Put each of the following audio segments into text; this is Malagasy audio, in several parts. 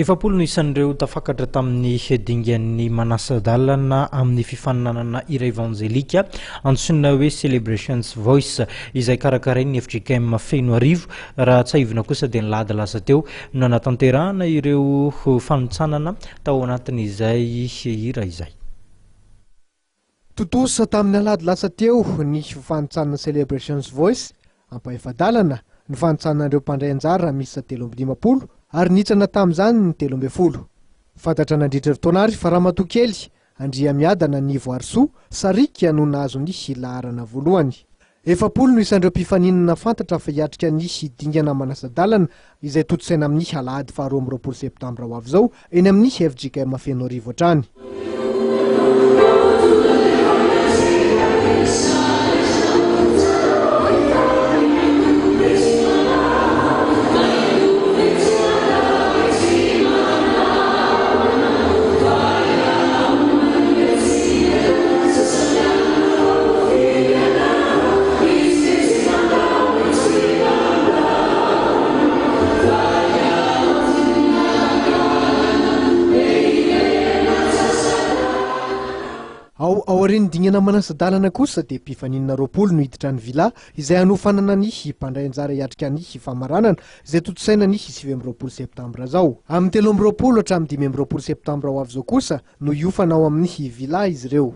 40 no isan'ireo tafakatra tamin'ny dingan'ny manasa-dalana amin'ny fifaninanana hira evanjelika antsoina hoe Celebrations Voice izay karakarain'ny fjkm Fenoarivo. Raha tsiahivina kosa dia ny lahady lasa teo no nanatanterahana ireo fanintsanana tao anatin'izay hira izay. Tontosa tamin'ny alahady lasa teo ny fanintsanana Celebrations Voice ampahefa-dalana, ny fanintsanan'ireo mpandray anjara miisa 53 ary nihintsana tamin'izany ny 13. Fantatra nandritra ireo taona ary fa ramatoa kely Andriamiadana Nivoarisoa Sariaka no nahazo ny laharana voalohany. 40 no isan'ireo mpifaninana fantatra fa hiatrika ny dingana manasa-dalana izay tontosaina amin'ny alahady faha 22 septambra ho avy izao eny amin'ny fjkm Fenoarivo hatrany. Ao aorian'ny dingana manasa-dalana kosa dia mpifaninana 20 no hiditra ny villa izay hanofanana ny mpandray anjara hiatrika ny famaranana izay tontosaina ny 29 septambra izao. Amin'ny 23 hatramin'ny 25 septambra ho avy izao kosa no hiofana ao amin'ny villa izy ireo.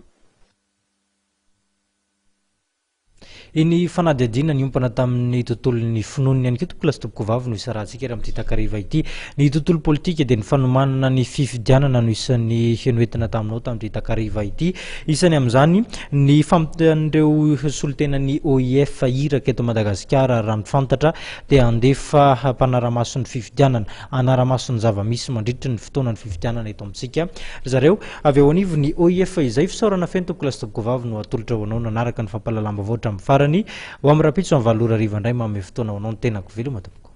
Iny fanadihadiana niompana tamin'ny tontolon'ny finoana ihany koa tompokolahy sy tompokovavy no isarahantsika ary amin'ity takariva ity. Ny tontolo politika dia ny fanomanana ny fifidianana no isan'ny noentina taminao tamin'ity takariva ity. Isany amin'izany ny famotehan'ireo solontenan'ny OIF iraka eto Madagasikara raha ny fantatra dia handefa mpanara-maso ny fifidianana, hanara-maso ny zava-misy mandritry ny fotoanan'ny fifidianana eto amintsika ry zareo avy ao anivon'ny OIF izay. Fisaorana feno tompokolahy sy tompokovavy no atolotra ho anao nanaraka ny fampahalalam-baovao hatramin'ny farany. Ho amin'ny rahampitso amin'ny 8 ora hariva indray manome fotoana ho anao ny tenako. Veloma tompoko.